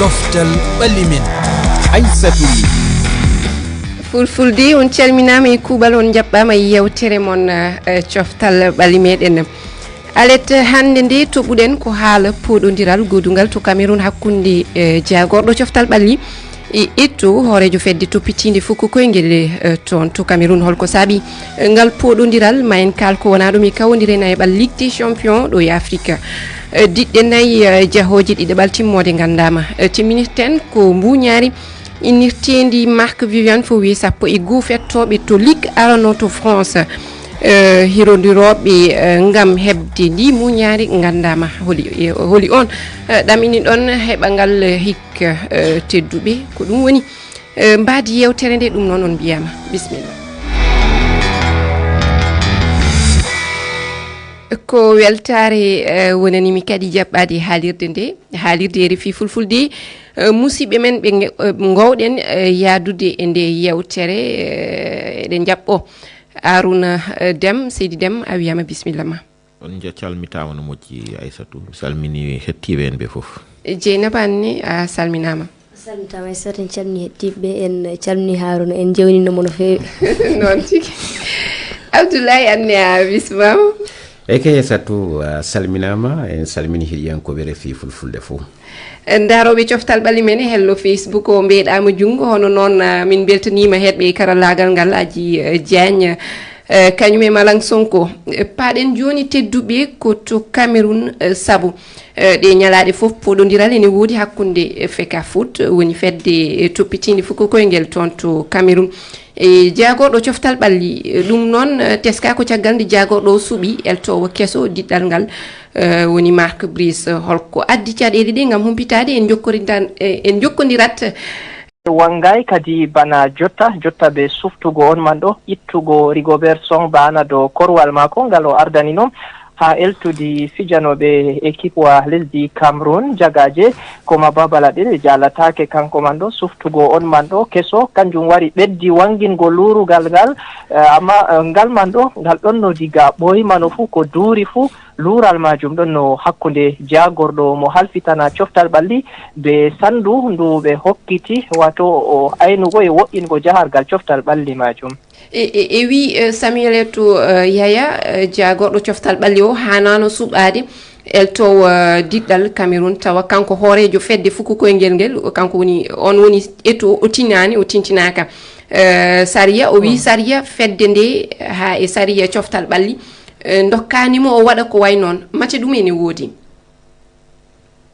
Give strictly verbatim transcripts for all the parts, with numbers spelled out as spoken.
Coftal ɓalli men, Aysatu Ly. Fulfulde, on calminaama e kuuɓal, on njaɓɓaama e yeewtere mon, eh, coftal ɓalli meɗen. Alet hannde nde toɓuɗen ko haala pooɗondiral goodungal to Cameroun hakkunde, eh, jaagorɗo coftal ɓalli e Eto'o, hooreejo fedde toppitiinde fuku koyngel, eh, toon to Cameroun. Holko saabi, eh, ngal pooɗondiral? Ma en kaal ko wonaa ɗum e kawondire nayaɓal Ligue des Champions ɗo e Afrique. Eh, diɗɗe nayi, eh, jahooje ɗiɗaɓal timmoode nganndaama. Eh, timminirten ko mbuuñaari innirteendi Marc Vivian fof wii sappo e goo fettooɓe to Ligue arano to France. Eh, hirondirooɓe, eh, ngam heɓde ndi mbuuñaari nganndaama. Holi, eh, holi on, eh, ɗamini ɗon heɓa ngal, eh, hikka, eh, tedduɓe? Ko ɗum woni, eh, mbaadi yeewtere nde, ɗum noon on mbiyaama. Bisimilla. Ko weltaare, eh, wonani mi kadi jaɓɓaade haalirde nde, haalirde R F I Fulfulde. Eh, musidɓe men ɓe nge-, eh, ngoowɗen, eh, yahdude e nde yeewtere, eh, eɗen njaɓɓoo Aruna, eh, Dem, Seydi Dem, a wiyaama bisimilla ma. On nja-, calmitaama no moƴƴi, Aysatu. Mi salmini hettiiɓe en ɓe fof. Jeynaba Anne, a salminaama. Salmitaama, Aysatu, en calmini hettiiɓe, en calmini Haaruna, en njewnino mo no feewi. Noon tigi. Abdoulaye Anne, a bismaama. Eyyi kay, Aysatu, a salminaama, en salmini heɗiyankooɓe R F I Fulfulde fof. Ndaarooɓe coftal ɓalli men e hello Facebook o mbeeɗaama junngo, hono noon, ah, min mbeltaniima heɗɓe e karallaagal ngal, Aji, eh, Diagne, eh, kañum e Malang Sonko. Eh, paaɗen jooni tedduɓe ko to Cameroun, eh, sabu, eh, ɗe ñalaaɗe fof pooɗondiral ene woodi hakkunde, eh, Fecafoot, eh, woni fedde, eh, toppitiinde fuku koyngel toon to Cameroun. E jaagorɗo coftal ɓalli, eh, ɗum noon, eh, teska ko caggal nde jaagorɗo o suɓi eltoowo keso diɗɗal ngal, eh, woni Marc Brice. Holko addi caɗeele ɗe ngam humpitaade? En jokkorintan, eh, en jokkondirat. Wangay kadi bana jotta, jotta be suftugo on man ɗo, ittugo Rigobert Song bana dow korwal maako ngal o ardanino haa eltudi fijanooɓe ekipwa lesdi Cameroun, jagaaje, koma babala ɗe jaalataake kanko man ɗo, suftugo on man ɗo keso, kanjum wari ɓeddi wangingo luurugal ngal, eh, amma, eh, ngal man ɗo, ngal ɗonno diga ɓooyma no fuu, ko duuri fuu, luural maajum ɗonno hakkunde jaagorɗo mo halfitana coftal ɓalli be sandu ndu ɓe hokkiti, waato o aynugo e wo'ingo jahargal coftal ɓalli maajum. E, e, e wi, eh, Samuel Eto'o, eh, Yaya, eh, jaagorɗo coftal ɓalli o haanaano suɓaade eltoowo, eh, diɗɗal Cameroun, tawa kanko hooreejo fedde fuku koyngel ngel, o kanko woni, on woni Eto'o, o tinaani, o tintinaaka. Eh, sariya, o wi sariya fedde nde haa e sariya coftal ɓalli, eh, ndokkaani mo o waɗa ko way noon. Mate ɗum ene woodi.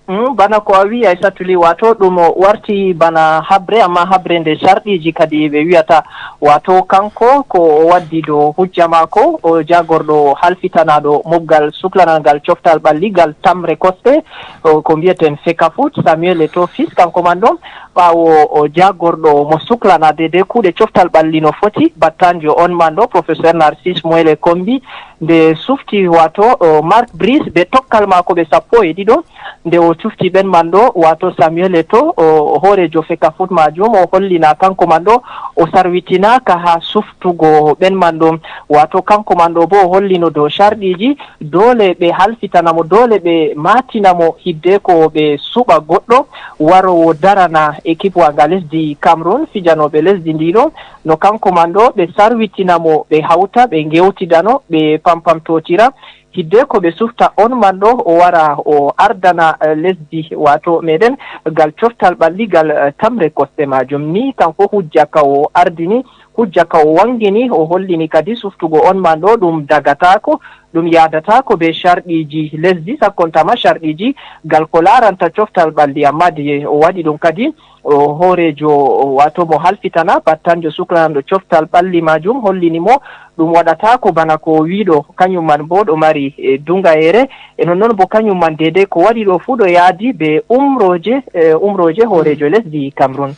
Mm, bana ko a wi'i, Aysatu Ly, waato ɗum warti bana haɓre, amma haɓre nde sarɗiiji kadi ɓe wi'ata. Waato kanko ko o waddi dow hujja maako, o jaagorɗo halfitanaaɗo mobgal suklanangal coftal ɓalli gal tamre kosɗe, o, ko mbi'eten Fecafoot, Samuel Eto'o Fils, kanko man ɗon, ɓaawo o jaagorɗo mo suklana deydey kuuɗe coftal ɓalli no foti, battanjo on man ɗo, Professeur Narcisse Moelle Kombi, nde sufti waato, o, Marc Brice be tokkal maako ɓe sappo e ɗiɗo, nde o cufti ɓen man ɗo, waato Samuel Eto'o, o, hooreejo Fecafoot maajum, o hollina kanko man ɗo, o sarwitinaaka haa suftugo ɓen man ɗo, waato kanko man ɗo bo o hollino dow sharɗiiji, doole ɓe halfitana mo, doole ɓe maatina mo hiddeko ɓe suɓa goɗɗo waroowo darana ekipwa nga lesdi Cameroun, fijanooɓe lesdi ndi ɗo, no kanko man ɗo ɓe sarwitina mo, ɓe hawta, ɓe ngewtidano, ɓe pampamtotira, hiddeko ɓe sufta on man ɗo o wara o ardana, eh, lesdi, waato meɗen, gal coftal ɓalli gal, eh, tamre kosɗe maajum. Ni kanko hujja ka o ardini, hujja ka o wangini, o hollini kadi suftugo on man ɗo ɗum dagataako, ɗum yaadataako be sharɗiiji lesdi, sakkontama sharɗiiji gal ko laaranta coftal ɓalli. Amma de o waɗi ɗum kadi, o hooreejo, waato mo halfitana battanjo suklananɗo coftal ɓalli maajum, hollini mo ɗum waɗataako bana ko o wi'ɗo, kañum man bo ɗo mari, e, duŋayere. E nonnon bo kañum man deydey ko waɗi ɗo fuu ɗo yaadi be umrooje, e, umrooje hooreejo lesdi Cameroun.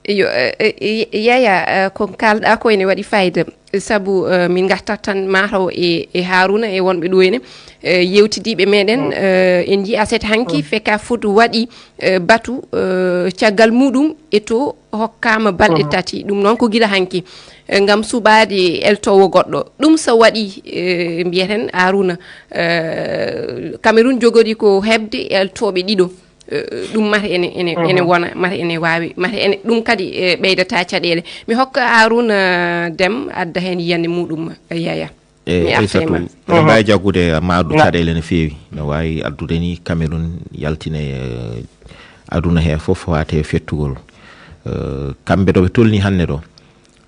Yo, e, e, e, Yaya, e, ko kaalɗaa ko ene waɗi fayida, sabu, e, min ngartat tan mataw e, e Haruna e wonɓe ɗo ene, e, yewtidiiɓe meɗen, e, en nji aset hanki Fecafoot waɗi, e, batu, e, caggal muɗum Eto'o hokkaama balɗe tati. Ɗum noon ko gila hanki, e, ngam suɓaade eltoowo goɗɗo. Ɗum so waɗi, e, mbiyeten Haruna, e, Cameroun jogori ko heɓde eltooɓe ɗiɗo. Eh, ɗum mata ene ene ene wona, mata ene waawi, mata ene ɗum kadi, eh, ɓeydata caɗeele. Mi hokka Arouna Dem adda heen yiyannde muɗum, eh, Yaya. Mi E arta e Aysatu, ma. eɗen mbaawi jaggude, amma addu caɗeele no feewi. No waawi addude ni Cameroun yaltine, eh, aduna he fof, waate fettugol. Eh, kamɓe ɗo ɓe tolni hannde ɗo,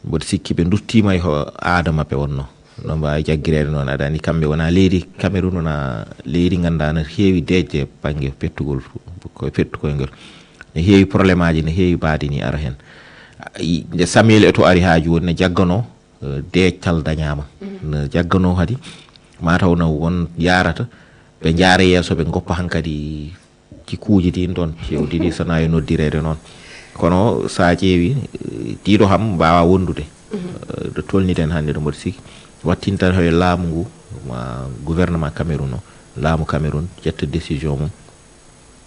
mboɗo sikki ɓe nduttiima e ho aada maɓɓe wonno. No mbaawi jaggireede noon, aɗa anndi kamɓe wona leydi, Cameroun wona leydi ngannduɗaa no heewi deeƴde bannge fettugol, ko fettukoyngol. No heewi problème aji, no heewi baadi ni ara heen. I- nde Samuel Eto'o ari haa jooni, no jagganoo, eh, deeƴtal dañaama. No jagganoo kadi, mataw no won yaarata, ɓe njaara yeeso, ɓe ngoppa hankadi jikkuuji ɗin ɗon, cewɗi ɗi, so na e noddireede noon. Kono so a ƴeewi, eh, ɗiɗo kam mbaawa wondude. Eh, ɗo tolniɗen hannde ɗo, mboɗo sikki wattinta hoye laamu ngu, ma gouvernement Cameroun o, laamu Cameroun ƴetta décision mum,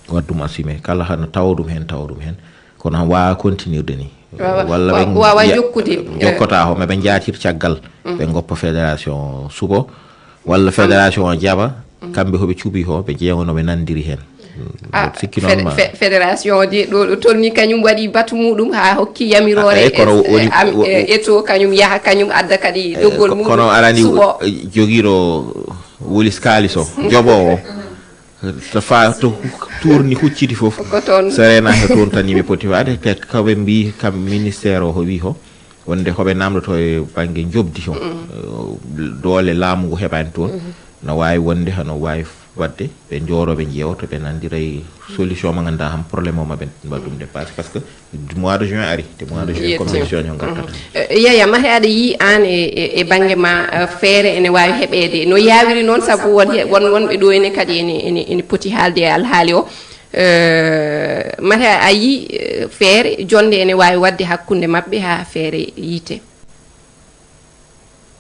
waɗ ɗum assumé. Kala hano tawa ɗum heen, tawa ɗum heen. Kono han waawa continuirde ni. Waawa, walla wa-, ɓe waawa nja-, jokkude, eh. Jokkota ho, ma ɓe njaatir caggal, ɓe ngoppa fédération suɓo, walla fédération o jaɓa, kamɓe hoɓe cuɓi ho, ɓe ƴeewa no ɓe nanndiri heen. Ah, mboɗo sikki noon fed-, ma fe-, fédération o de, ɗo, ɗo tolni kañum waɗi batu muɗum haa hokki yamiroore. Ah, eyi, kono e, woni, e, am, wo-, e, wo-, Eto'o kañum yaha, kañum adda kadi, eh, doggol ko-, muɗum kono arani suɓo. Eh, jogiiɗo wolis kaalis o, joɓoowo, to fa-, to hu-, tuurni hucciti fof. Ko toon. So reenaaka toon tan yimɓe poti faade, te ko ɓe mbii kam ministère o, o wii ho, wonde hoɓe namdoto e bannge njoɓdi o. Eh, doole laamu ngu heɓaani toon. No waawi wonde hano waawi waɗde, ɓe njooro, ɓe njeewa to ɓe nanndira e solution mo ngannduɗaa han problème o ma ɓe mbaɗa ɗum dépassé, par ce que mois de juin ari, te mois de juin, yetti, compétition o ngattata. Eh, Yaya, mate aɗa yii aan e, e, e bannge ma, eh, feere ene waawi heɓeede no yaawiri noon, sabu won he-, won wonɓe ɗo ene kadi ene, ene, ene poti haalde e alhaali o. Eh, mate a yii, eh, feere, jonnde ene waawi waɗde hakkunde maɓɓe haa feere yiite?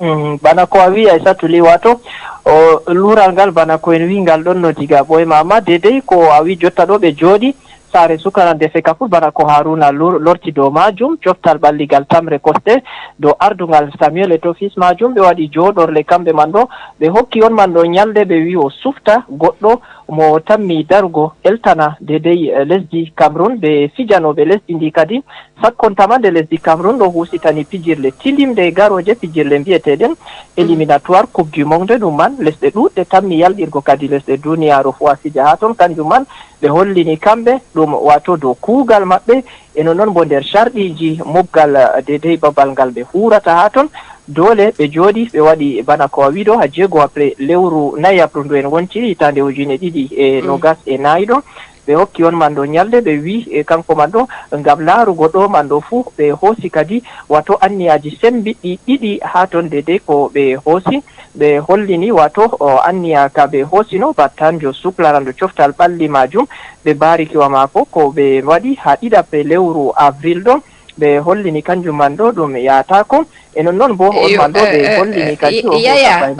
Mm, bana ko a wi'i, Aysatu Li, wato, o, luural ngal bana ko en wi'i ngal ɗon no diga ɓooyma, amma deydey ko a wi'i jotta ɗo ɓe jooɗi saare sukara nde fekaful, bana ko Haruna lor-, lorti dow maajum, coftal ɓalligal tamre kosɗe dow ardungal Samuel Eto'o fils maajum, ɓe waɗi jooɗorle kamɓe man ɗo, ɓe hokki on man ɗo ñalde, ɓe wi'i o sufta goɗɗo mo tammi darugo eltana deydey, eh, lesdi Cameroun, ɓe fijanooɓe lesdi ndi kadi. Sakkontama nde lesdi Cameroun ɗo husitani pijirle tilimɗe e garooje, pijirle mbiyeteeɗen éliminatoire Coupe du Monde, ɗum man lesɗe ɗuuɗɗe tammi yalɗirgo kadi lesɗe duniyaaru fuu a fija haa ton. Kanjum man ɓe hollini kamɓe ɗum, wato dow kuugal maɓɓe, e non non bo nder sharɗiiji mobgal, eh, deydey babal ngal ɓe huurata haa ton. Doole ɓe jooɗi, ɓe waɗi bana ko a wi'i ɗo, haa jeego après lewru nayaɓru ndu en wontiri, hitaande ujine ɗiɗi e nogas e nayi ɗo. Ɓe hokki on man ɗo ñalde, ɓe wi'i, e, kanko man ɗo, ngam laarugo ɗo man ɗo fuu, ɓe hoosi kadi, wato anniyaaji semmbiɗɗi ɗiɗi haa ton, deydey ko ɓe hoosi. Ɓe hollini, wato, o, anniya ka ɓe hoosino, battanjo suklaranɗo coftal ɓalli maajum, ɓe mbaari kiwa maako, ko ɓe waɗi haa ɗiɗaɓre lewru avril ɗo. Ɓe hollini kanjum man ɗo ɗum yahataako. E non non bo on man ɗo ɓe hollini kadi o Yaya,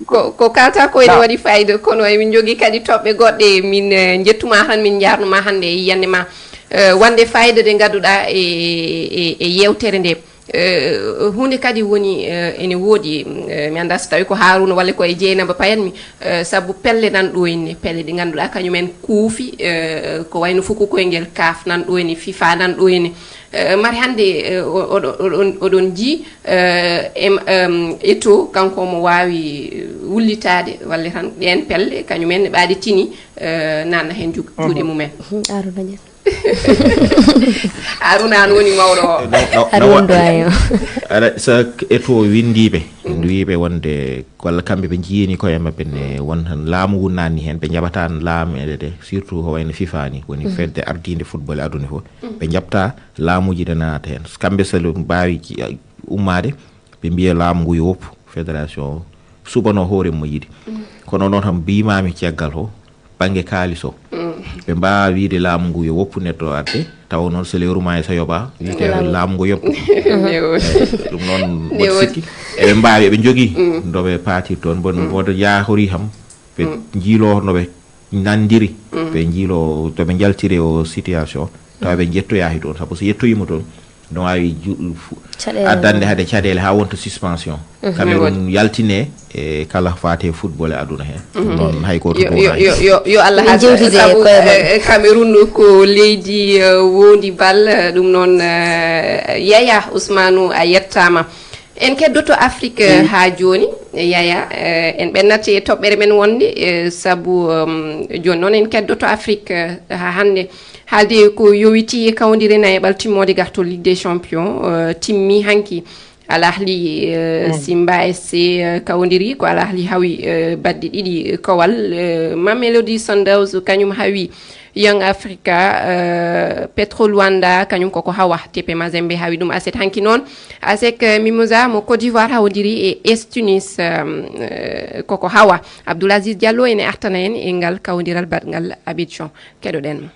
ko, ko kalta ko ene waɗi fayida, kono emin njogii kadi toɓɓe goɗɗe. Min, eh, njettuma tan, min njarnuma hannde e yiyannde ma, eh, wonde fayida nde ngadduɗaa e, e, e yewtere nde. Eh, huunde kadi woni, eh, ene woodi, eh, mi anndaa so tawi ko Haruna walla ko e Jeynaba payatmi, eh, sabu pelle nan ɗo henne, pelle ɗe ngannduɗaa kañum en kuufi, eh, ko wayno fuku koyngel kaf nan ɗo henne, fifa nan ɗo henne. Eh, mari hannde, eh, o-, oɗo-, oɗon, oɗon njii, eh, em, em, Eto'o, kanko omo waawi wullitaade, walla tan ɗeen pelle, kañum en ne ɓaade tini, eh, naatna heen ju-, juuɗe mum en. Haruna Ñas. Haruna, aan woni mawɗo o. No, no, no, Haruna wa-, Doyen o. Aɗa, so Eto'o winndiiɓe, wiiɓe wonde walla kamɓe ɓe njiyini koye maɓɓe ne won tan laamu ngu naatni heen, ɓe njaɓata laameede ɗe, surtout ko wayno fifa ni, woni fedde ardiinde football aduna fof. Ɓe njaɓta laamuuji ɗe naata heen. Kamɓe so ɓe mbaawi ci-, ummaade, ɓe mbiya laamu ngu yo woppu, fédération o suɓano hoore mo yiɗi. Kono noon tan mbiimaami caggal o, bannge kaalis o. Ɓe mbaawaa wiyde laamu ngu yo woppu, neɗɗo adde, tawa noon so lewru maayi so yoɓaa, wiyte laamu ngu yoppu. Eyi, ɗum noon mboɗo sikki eɓe mbaawi, eɓe njogii ndo ɓe paatir toon. Mboɗo, mboɗo yaahorii kam, ɓe njiiloo no ɓe nanndiri, ɓe njiiloo to ɓe njaltiri o situation, tawa ɓe njettoyaaki toon. Sabu so yettoyiima toon, No waawi ju- fu- Caɗeele addande non. Hade caɗeele haa wonta suspension. Mhm. Cameroun yaltine e kala faate football e aduna heen. Mhm. Noon hay gooto Yo, yo, yo, yo, yo Allah Min haɗ jewtide e sabu, koye maɓɓe. Eh, Cameroun ko leydi, eh, wondi bal, eh, ɗum noon, eh, Yaya Ousmane a yettaama. En keddoto Afrique, eh, haa jooni, eh, Yaya, eh, en ɓennat e toɓɓere men wonde, eh, sabu, um, jooni noon en keddoto Afrique, eh, haa hannde. Haalde ko yowiti e kawndire nayaɓal timmoode gartol Ligue des Champions, eh, timmi hanki. Al Ahli, eh, Simba S C, eh, kawndiri ko Al Ahli hawi, eh, baɗɗe ɗiɗi, eh, kowal, eh, Mamelodi Sundowns kañum hawi Young Africa, eh, Petro Luanda kañum koko hawa, T P Mazembe hawi ɗum. Aset hanki noon, Asec, eh, Mimosa mo Côte d'Ivoire hawdiri e S Tunis, eh, eh, koko hawa. Abdoul Aziz Diallo ene artana en e ngal kawndiral baɗngal Abidjan. Keɗoɗen mo.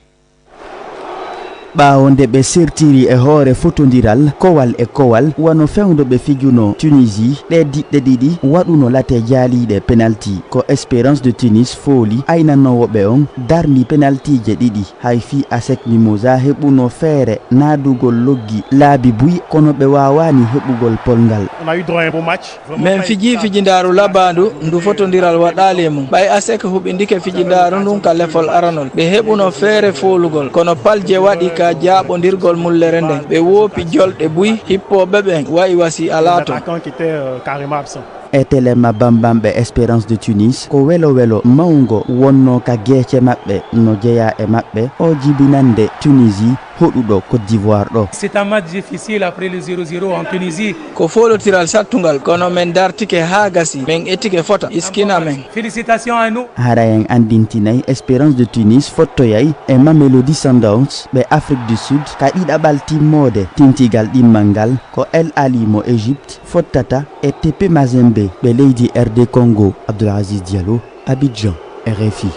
Ɓaawo nde ɓe sertiri e hoore fotondiral kowal e kowal, wano fewndo ɓe fijunoo Tunisie, ɗee diɗɗe ɗiɗi waɗuno late jaaliiɗe penalti. Ko Espérance de Tunis fooli aynanoowo ɓe on darni penaltiije ɗiɗi. Hay fii Asec Mimosa heɓuno feere naadugol loggi laabi buy, kono ɓe waawaani heɓugol polngal. On a eu droit à un beau match. Min fijii fijindaaru labaandu, ndu fotondiral waɗaali e mum. Ɓay Asec huɓindike fijindaaru ndun ka lefol aranol, ɓe heɓuno feere foolugol, kono palje waɗi ka jaaɓondirgol mullere nden. Ɓe woopi jolɗe buy, hippooɓe ɓen wa'i wa si alaa ton. Attaquant qui était, euh, carrément absent. E telema bambamɓe Espérance de Tunis, ko welo welo mawngo wonno ka geece maɓɓe, no jeyaa e maɓɓe o jibinande Tunisie hoɗuɗo Côte d'Ivoire ɗo. C'est un match difficile après le zéro zéro en Tunisie. Ko foolotiral sattungal, kono men dartike haa gasi, men ettike fota, iskina men. Félicitations à nous. Hara en anndintinay Espérance de Tunis fottoyay e Mamelodi Sundowns ɓe Afrique du Sud ka ɗiɗaɓal timmoode tintigal ɗimmal ngal, ko El Ahli mo Égypte fottata e T P Mazembe ɓe leydi R D Congo. Abdoul Aziz Diallo, Abidjan, R F I.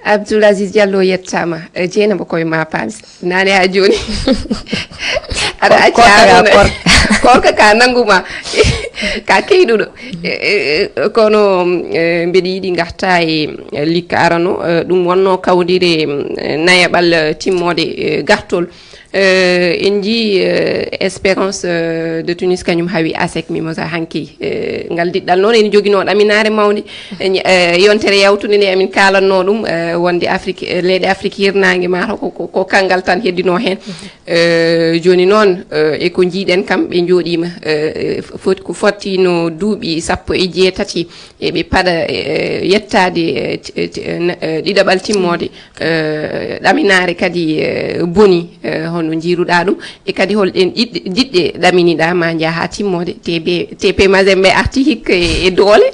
Abdoul Aziz Diallo yettaama. Eh, Jeynaba koye ma paami. Naane haa jooni. Aɗa Ko- acca korka ya, Haruna. Korka. Korka ka nangu ma. Ka keyɗuɗo. Eh, eh, eh, kono, eh, mbeɗa yiɗi ngarta e, eh, likka arano. Eh, ɗum wonno kawdire, eh, nayaɓal, eh, timmoode, eh, gartol. Eh, en njii, eh, Espérance, eh, de Tunis kañum hawi Asec Mimosa hanki. Eh, ngal diɗɗal noon ene joginoo ɗaminaare mawnde. Eh, ñ- eh, yontere yawtunde nde amin kaalanno ɗum, eh, wonde Afrique, eh, leyɗe Afrique hirnaange mataw ko, ko, ko kanngal tan heddinoo heen. Eh, jooni noon, eh, e ko njiiɗen kam ɓe njooɗiima, eh, fot-, ko fottino duuɓi sappo e jeetati eɓe paɗa, eh, yettaade, eh, t-, eh, t-, eh, na-, eh, ɗiɗaɓal timmoode. Eh, ɗaminaare kadi, eh, boni, eh, hono njiiruɗaa ɗum, e kadi hol ɗen ɗiɗɗe, diɗɗe ɗaminiɗaa ma njaha haa timmoode? T P, T P Mazembe arti hikka e, e doole.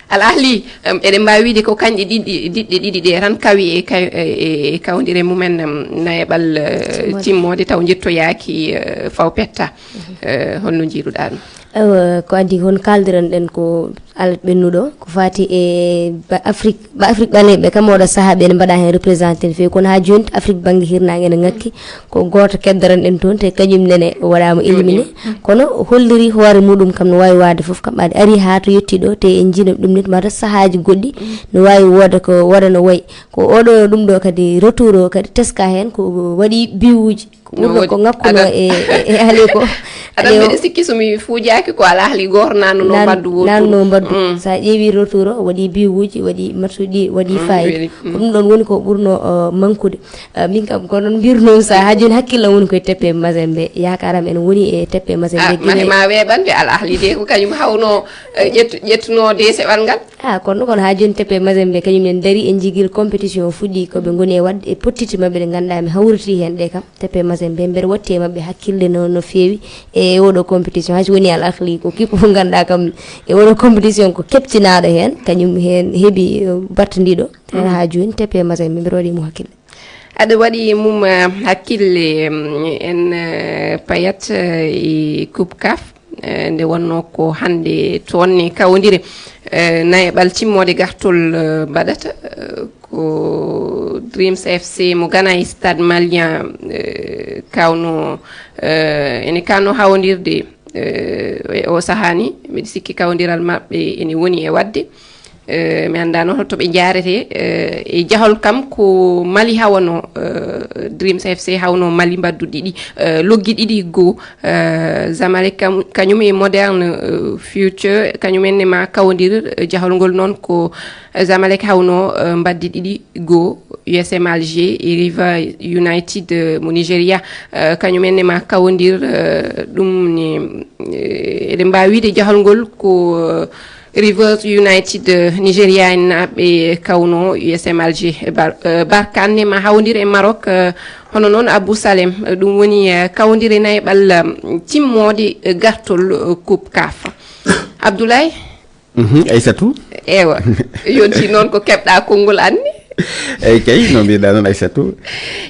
Al Ahli, em, eɗen mbaawi wiide ko kañƴe ɗiɗi, diɗɗe ɗiɗi ɗe tan kawi e kay-, e, e, e kawndire mumen, em, nayaɓal, eh, timmoode. Timmoode taw njettoyaaki, eh, faw petta. Eh, holno njiiruɗaa ɗum? Awa, ko adii hon kaaldiranɗen ko al ɓennuɗo, ko faati e ba Afrique, ba Afrique ɓaleeɓe kam, oɗo sahaa ɓe ne mbaɗa heen représenté no feewi, kono haa jooni Afrique bannge hirnaange ene ŋakki, ko gooto keddoranɗen toon, te kañum nene o waɗaama éliminé. Kono holliri hoore muɗum kam no waawi waade fof kam, aɗa ari haa to yetti ɗo, te en njiino ɗum nit mata sahaaji goɗɗi no waawi wooda ko waɗa no wayi. Ko oɗo ɗum ɗo kadi retour o kadi teska heen ko waɗi biwuuji. Ko No ɓurɗo woodi. ko ŋakkuno Adan- e, e, e Ahli ko. Adan Ahli o mbiɗa sikki so mi fuujaaki ko Al Ahli gooto naannuno Naan- mbaddu wootoru. naannuno mbaddu. Mm. So a ƴeewi retour o, waɗi biwuuji, waɗi matchuji, waɗi Mm, faayi. Weeli. Mm. Ko ɗum ɗon woni ko ɓurno, uh, mankude. Uh, min kam ko noon mbirnoo sa haa jooni hakkillam woni koye T P Mazembe. Yaakaaram ene woni e T P Mazembe. Ah, Guinée. Mane ma weeɓan ɓe Al Ahli de ko kañum hawno, eh, ƴettu-, ƴettuno deseɓal ngal. Ah, kono, kono haa jooni T P Mazembe kañum en darii e njigir compétition o fuɗɗii ko ɓe ngoni e waɗde e pottiti maɓɓe ɗe ngannduɗaa mi hawritii heen ɗe kam. T P Mazembe mbeɗa watti e maɓɓe hakkille no, no feewi e oɗo compétition. Hay so woni Al Ahli ko kippu ngannduɗaa kam e oɗo compétition ko keɓtinaaɗo heen, kañum heen heɓi, eh, battandiɗo. Heen haa jooni T P Mazembe mbeɗa waɗi mo hakkille. Aɗa waɗi mum, eh, hakkille, mm, en, eh, payat, eh, e Coupe CAF, eh, nde wonnoo ko hannde toon ne kawndire, eh, nayaɓal timmoode gartol, eh, mbaɗata, eh, ko Dreams F C mo Ghana e Stade Malien, eh, kawno, eh, ene kano hawndirde, eh, e o sahaa ni, mbiɗa sikki kawndiral maɓɓe ene woni e waɗde. Eh, mi anndaa noon holto ɓe njaarete, eh, e jahol kam ko Mali hawanoo, eh, Dreams F C hawnoo Mali mbaddu ɗiɗi, eh, loggi ɗiɗi goo. Eh, Zamalek kam, kañum e Moderne, eh, Future, kañum en ne ma kawondir, eh, jahol ngol noon ko, eh, Zamalek hawnoo, eh, mbaddi ɗiɗi goo, U S M Alger e River United, eh, mo Nigeria, eh, kañum en ne ma kawondir, eh, ɗum ne, eh, eɗen mbaawi wiide jahol ngol ko, eh, Rivers United, eh, Nigeria en naaɓe kawno U S M Alger, eh, Bar-, eh, Barkhane ma hawondir e Maroc, eh, hono noon Abou Salem, eh, ɗum woni, eh, kawondire nayi ɓalla, mm, timmoode, eh, gartol, eh, Coupe CAF. Abdoulaye? Mhm, Aissatou? Ewa, yonti noon ko keɓɗa konngol anni. Eyi kay, no mbiɗa noon Aissatou.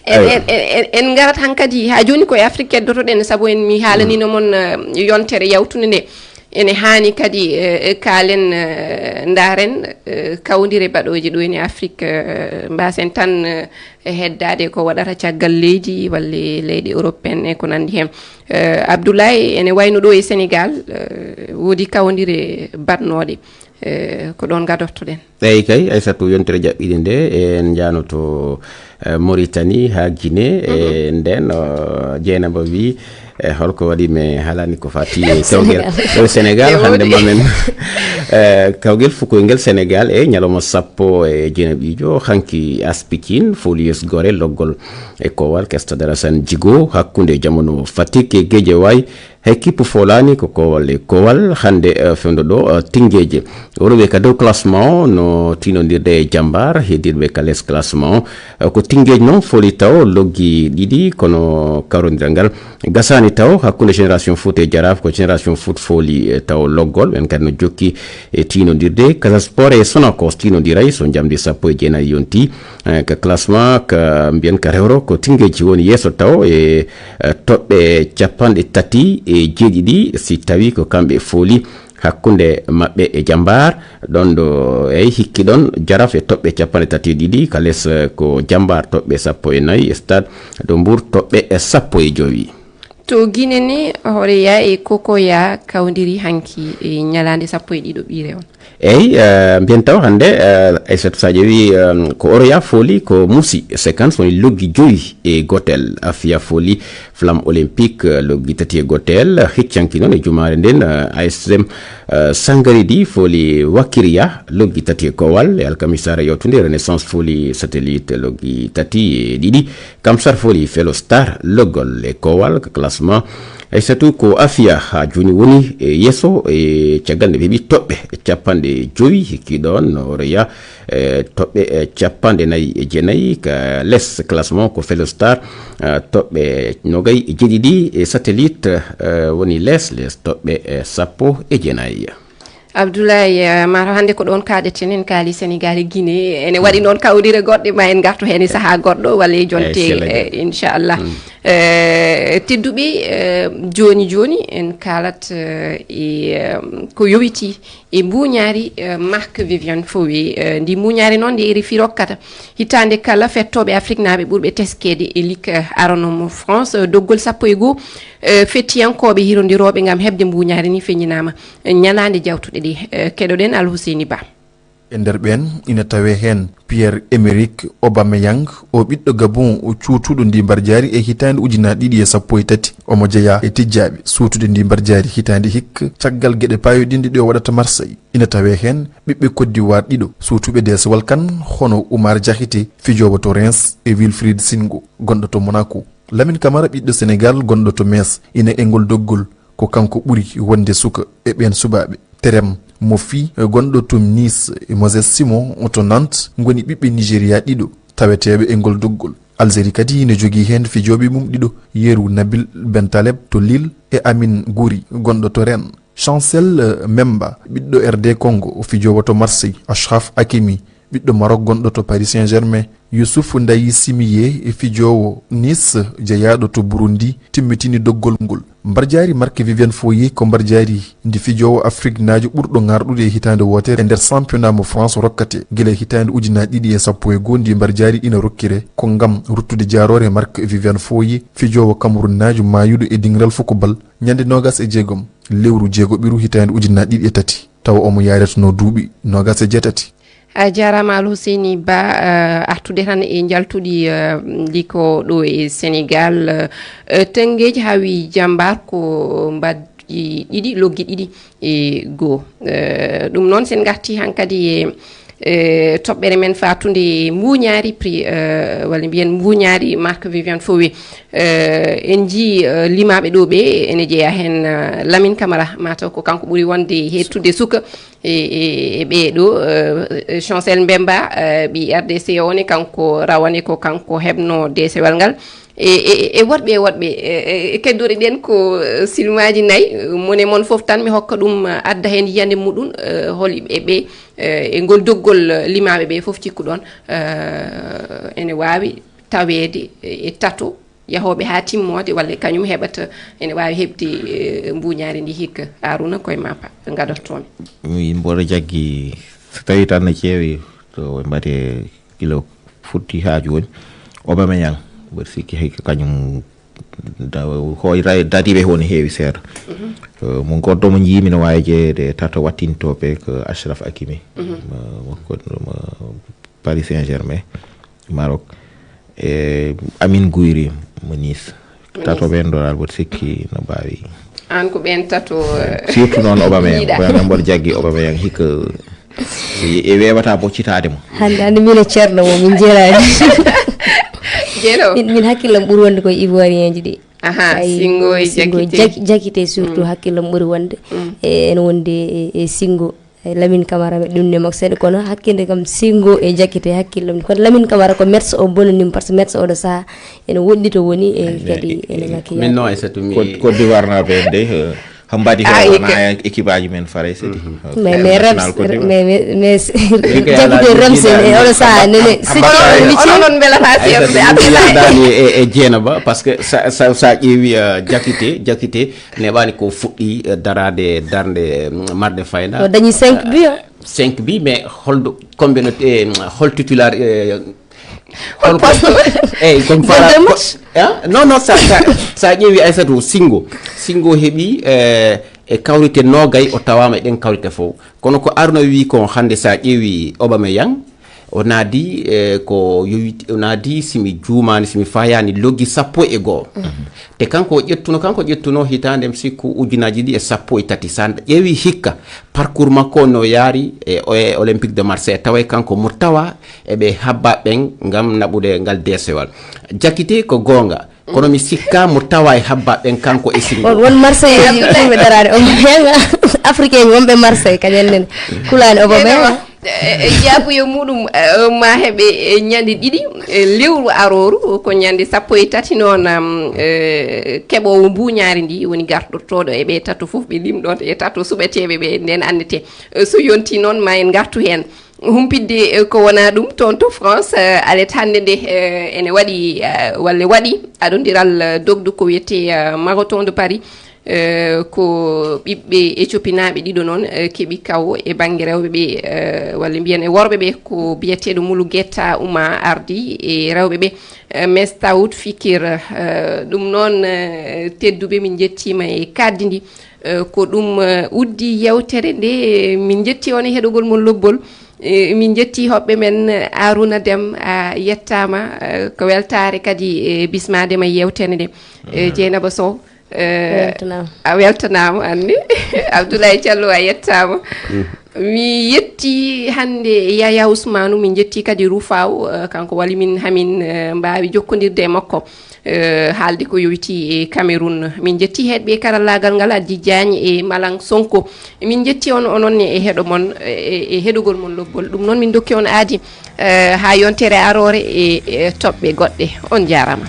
En, Aywa. en, en, en, en ngarat hankadi, haa jooni ko e Afrique keddotoɗen, sabu en mi haalanino mon, eh, yontere yawtunde nde. Ene haani kadi, eh, kaalen, eh, ndaaren, eh, kawndire baɗooje ɗo ene Afrique, eh, mbaasen tan, eh, heddaade ko waɗata caggal leydi walla leyɗe Europe en e ko nanndi heen. Eh, Abdoulaye, ene wayno ɗo e Sénégal, eh, woodi kawndire baɗnooɗe, eh, ko ɗoon ngadortoɗen. Eyi kay, Aissatou, yontere jaɓɓiɗe nde, en njaanoto, eh, Mauritanie haa Guinée, e nden, o, Dieynaba wi, e holko waɗi mi haalani ko fati e kawgel Sénégal. Ɗo Sénégal, hannde mamin, eh, kawgel fukoy ngel Sénégal e ñalawma sappo e jeenaɓijo, hanki Aspikin, Folies Gore, loggol e kowal Kesta Darasan Jigo, hakkunde jamanu Fatick e Guédiawaye, Ekipu Foolaani ko kowal e kowal hannde, eh, fewndo ɗo, eh, Tinngeeje. Worɓe ka dow classement o no tiinondirde e Jambar, heddiiɓe ka les classement o, eh, ko Tinngeej noon fooli taw loggi ɗiɗi, kono karondiral ngal gasaani taw hakkunde Génération Foot e Jaraaf, ko Génération Foot fooli, eh, taw loggol, ɓen kadi no jokki e tiinondirde. Casa Sport e Sonacos tiinondiray so njamdi sappo e jeenayi yonti, eh, ka classement ka mbiyen ka rewro ko Tinngeej woni yeeso taw e eh, toɓɓe capanɗe tati e jeeɗiɗi, si tawi ko kamɓe fooli hakkunde maɓɓe e Jambar, ɗon ɗo, eyi, hikki ɗon Jaraaf e toɓɓe capanɗe tati e ɗiɗi, ka les, eh, ko Jambar toɓɓe sappo e nayi, e Stade de Mbour toɓɓe, eh, sappo e jowi. To Guinée ne, Horeya e Kokoya kawndiri hanki e ñalaande sappo e ɗiɗo ɓiire on. Eyi, eh, mbiyen taw hannde, eh, Aissatou, sa ƴeewi, eh, ko Oroya fooli ko Musi Sekans woni loggi joyi e gootel. Afia fooli Flamme Olympique, eh, loggi tati e gootel. Hiccanki noon e jumaare nden, eh, A S M, eh, Sangaridi fooli Wakiria loggi tati e kowal. E alkamisa yawtunde, Renaissance fooli Satellite loggi tati e ɗiɗi. Kamsar fooli Felo Star loggol e kowal ka classement. Aissatou, ko Afia haa jooni woni e yeeso e caggal nde ɓe heɓi toɓɓe capanɗe jowi, hikki ɗon no Oroya, e toɓɓe, e capanɗe nayi e jeenayi. Ka les classement ko Felo Star, e toɓɓe nogay e jeeɗiɗi. E Satellite, e woni les, les toɓɓe, e sappo e jeenayi. Abdoulaye, eh, mataw hannde ko ɗoon kaaɗeten, en kaali Sénégal e Guinée. Ene waɗi noon kawdire goɗɗe, ma en ngartu heen e sahaa goɗɗo, walla e jonte, eh, inchallah. Eh, tedduɓe, eh, jooni jooni en kaalat, eh, e, eh, ko yowiti e mbuuñaari, eh, Marc Viviane Foe. Eh, ndi mbuuñaari noon ndi R F I rokkata hitaande kala fettooɓe Afriknaaɓe ɓurɓe teskeede e Ligue, eh, arano mo France, eh, doggol sappo e goo, eh, fettiyankooɓe hirondirooɓe ngam heɓde mbuuñaari ni feññinaama ñalaande jawtuɗe ɗe, eh, keɗoɗen Alhuseyni Ba. E nder ɓeen, ina tawee heen Pierre-Emerick Aubameyang, o ɓiɗɗo Gabon, o cuutuɗo ndi mbarjaari e hitaande ujunaaji ɗiɗi e sappo e tati. Omo jeyaa e tijjaaɓe suutude ndi mbarjaari hitaande hikka, caggal geɗe paayoɗinɗe ɗe o waɗata Marseille. Ina tawee heen ɓiɓɓe Côte d'Ivoire ɗiɗo, suutuɓe deesewal kan, hono Oumar Diakhaté, fijoowo to Reims, e Wilfried Singo, gonɗo to Monaco. Lamine Camara, ɓiɗɗo Sénégal, gonɗo to Metz, ina e ngol doggol, ko kanko ɓuri wonde suka e ɓeen subaaɓe. Terem Moffi, gonɗo to Nice, e Moses Simon to Nantes, ngoni ɓiɓɓe Nigeria ɗiɗo taweteeɓe e ngol doggol. Algérie kadi ina jogii heen fijooɓe mum ɗiɗo, Yerou Nabil Bentaleb to Lille e Amine Gouiri, gonɗo to Rennes. Chancel, eh, Memba, ɓiɗɗo R D Congo, o fijoowo to Marseille. Achraf Hakimi, ɓiɗɗo Maroc gonɗo to Paris Saint-Germain. Youssouf Ndaye Simiye, e fijoowo Nice, jeyaaɗo to Burundi, timmitini doggol ngol. Mbarjaari Marc Viviane Foe ko mbarjaari ndi fijoowo Afriknaajo ɓurɗo ŋaarɗude e hitaande wootere e nder championnat mo France rokkate. Gila e hitaande ujunaaji ɗiɗi e sappo e goo, ndi mbarjaari ina rokkire ko ngam ruttude jaaroore Marc Viviane Foe, fijoowo Camerounaajo maayuɗo e diŋral fukobal, ñande noogas e jeegom lewru jeegoɓiru hitaande ujunaaji ɗiɗi e tati, tawa omo yaaretnoo duuɓi noogas e jeetati. A jaaraama, Alhuseyni Ba, eh, artude tan e njaltuɗi, eh, ndi ko ɗo e Senegaal, eh, Tëngéej hawi Jambaar ko mbaddi ɗiɗi, loggi ɗiɗi e goo. Eh, ɗum noon, sen ngarti hankadi e, eh, toɓɓere men fatunde e mbuuñaari prix, eh, walla mbiyen mbuuñaari Marc Viviane Fowe. Eh, en njii, eh, limaaɓe ɗo ɓe, ene jeyaa heen, eh, Lamine Camara, mataw ko kanko ɓuri wonde heettude suka. E, e, e ɓee ɗo, eh, Chancel Mbemba, eh, ɓii R D C o ne, kanko rawane ko kanko heɓno deesewal ngal. E, e, e woɗɓe, e woɗɓe, e, e, e keddoɗen ko, eh, silmaaji nayi, eh, mone mon fof tan mi hokka ɗum, eh, adda heen yiyannde muɗum, eh, hol e ɓe, eh, e ngol doggol, eh, limaaɓe ɓe fof cikkuɗon, eh, ene waawi taweede e, e tato yahooɓe haa timmoode, walla kañum heɓata, ene waawi heɓde, eh, mbuuñaari ndi hikka. Aruna, koye ma pa-, ngadotoomi. Mi mboɗo jaggi, so tawii tan no ƴeewi to ɓe mbaɗi kilo futti haa jooni, Aubameyang, mboɗo sikki hay ko kañum da-, hoy ray-, dadiiɓe ko woni heewi seeɗa. Eh, mo goɗɗo mo njiimi no waawi jeyeede tato wattintooɓe ko Achraf Hakimi. Mo, mo, ko, mo Paris Saint-Germain, Maroc. E Amin Gouiri mo Nice. Mo Tato Nice. Ɓeen ɗo, aɗa sikki no mbaawi. Aan ko ɓeen tato, eh, surtout noon Aubameyang. Yiɗa. Aubameyang mboɗo jaggi Aubameyang hikka e, e weewata boccitaade mo. Hannde, hannde min e Ceerno mo min njeraani. Jeeno. Min, min hakkillam ɓuri wonde koye Ivoirien ji ɗi. Aha, Ay, Singo e Singo Jakite. Jak-, Jakite surtout hakkillam ɓuri wonde. E, ene wonde e, e Singo. E Lamine Camara, mi ɗum ne makko seeɗa, kono hakkille kam Singo e Jakite hakkillam. Kono Lamine Camara ko Metz o bonanimo, par ce que Metz oɗo saha ene woɗɗi to woni, e kadi ene ngakki min yaade. Noon, Aissatou, mi Côte, Côte d'Ivoire naaɓe en de, eh, ko mbaɗi ko wona équipe aji men Farayse de. Mais, mais Rems, mais, mais, mais Jakite Rems e oɗo saha nene. Onon, onon mbelata seeɗa, Abdoulaye. Yaldaani e, e Jeena Ba, par ce que sa, sa, sa ƴeewi, eh, Jakite, Jakite neɓaani ko fuɗɗi, eh, daraade darnde, mm, marde fayda. O dañi cinq buts, hein? Cinq buts, mais holdo, combien de, eh, hol titulaire, eh, hol poste? Eh, comme fara-, hein? Non, non, sa, sa, sa ƴeewi Aissatou Singo. Singo heɓi, eh, e kawrite noogay, o tawaama e ɗen kawrite fof. Kono ko Aruna wi ko hannde sa ƴeewi Aubameyang, o naadi, eh, ko yowiti, o naadi, si mi juumaani, si mi faayaani, loggi sappo e goo. Te kanko o ƴettuno, kanko o ƴettuno hitaande, mi sikku, ujunaaji ɗiɗi e sappo e tati. Sa ƴeewi hikka, parcours makko no yaari e, e Olympique de Marseille, taway kanko mo tawa e ɓe habba ɓen ngam naɓude ngal deesewal. Jakite ko goonga, kono mi sikka mo tawa e habba ɓen kanko e Singo. On won Marseille, ɓurɓe daraade Aubameyang, Afrique en wonɓe Marseille, kañum en kulaani Aubameyang. E, e, jaabuya muɗum, e, ma heɓe, e, ñande ɗiɗi, e, lewru arooru, ko ñande sappo e tati noon, am, e, keɓoowo mbuuñaari ndi woni garɗotooɗo e ɓe tato fof, ɓe limɗon e tato suɓeteeɓe ɓe, nden anndete. E, so yonti noon, ma en ngartu heen. Humpitde, e, ko wona ɗum toon to France, e, alet hannde nde, e, ene waɗi, e, walla waɗi aɗondiral, e, dogdu ko wiyetee, e, Marathon de Paris. Eh, ko ɓiɓɓe Etiopinaaɓe ɗiɗo noon, eh, keɓi kawo e bannge rewɓe ɓe, eh, walla mbiyen e worɓe ɓe, ko biyeteeɗo Mulu Getta Uma ardi e rewɓe ɓe, eh, Mestaoud Fikir. Eh, ɗum noon, eh, tedduɓe, min njettiima e kaddi ndi. Eh, ko ɗum, eh, uddi yewtere nde. Min njetti on e heɗogol mon lobbol. Eh, min njetti hoɓɓe men, eh, Aruna Dem, a yettaama, eh, ko weltaare kadi e bismaade ma e yewtere nde. Eh, Jeynaba Sow, eh, weltanaama. A weltanaama, anni. Abdoulaye Diallo, a yettaama. Mi yetti hannde Yaya Ousmane, min njetti kadi Rufaw, eh, kanko wali min hamin, eh, mbaawi jokkondirde e makko, eh, haalde ko yowiti e Cameroun. Min njetti heɗɓe karallaagal ngal, Adji Diagne e Malang Sonko. Min njetti on, onon ne e heɗo mon, e, e heɗogol mon lobbol. Ɗum noon min dokki on aadi, eh, haa yontere aroore e, e toɓɓe goɗɗe. On njaaraama.